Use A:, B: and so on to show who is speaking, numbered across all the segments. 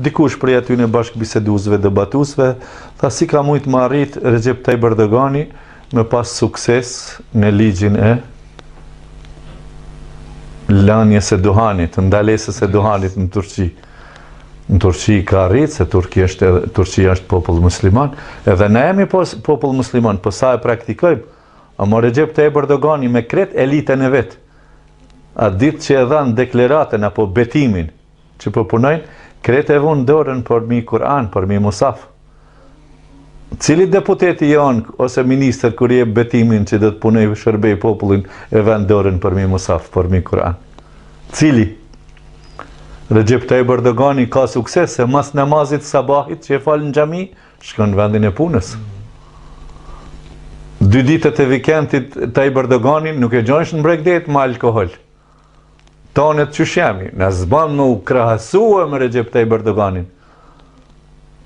A: Dikush prej atyne bashkëbiseduesve, debatuesve, tha si ka mujtë me arrit Rexhep Tajip Erdogani me pas sukses në ligjin e lanjes së duhanit, ndalesës së duhanit në Turqi. Në Turqi ka arrit se Turqi është Turqia është popull musliman, edhe ne jemi popull musliman, po sa e praktikojmë? Ama Rexhep Tajip Erdogani me krejt elitën e vet. Atë ditë që e dhanë deklaratën apo betimin që po punojnë, krejt e vunë dorën përmi Kur'an, përmi Musaf. Cili deputeti jonë ose ministër kur jep betimin që do të punoj shërbej popullin e ven dorën përmi Musaf, përmi Kur'an? Cili? Rexhep Tajip Erdogani ka sukses se mas namazit sabahit që e fal në xhami, shkon në vendin e punës. Dy ditët e vikendit Tajip Erdoganin nuk e gjonsh në bregdet me alkohol. Tonët qysh jemi, na s'ban me u krahasue me Rexhep Tajip Erdoganin.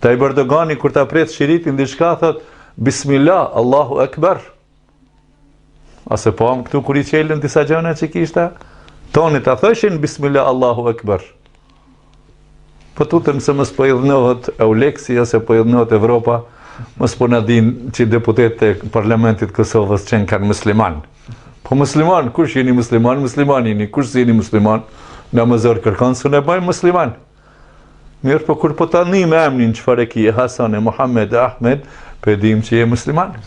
A: Tajip Erdogani kur ta pret shiritin diçka thot Bismillah, Allahu Ekber. A s'e pamë këtu kur i çelën disa gjëna që kishte? Tonit a thoshin Bismillah Allahu Ekber. Po tutem se mos po idhnohet Euleksi ose po idhnohet Evropa, mos po na din që deputetët e parlamentit Kosovës qenë kanë musliman. Po musliman, kush jeni musliman, musliman jeni, kush s'jeni musliman, na më zor kërkon s'un e bëjmë musliman. Mirë, po kur po ta nim emnin çfarë e ki, Hasan e Muhammed e Ahmed, po e dim që je musliman.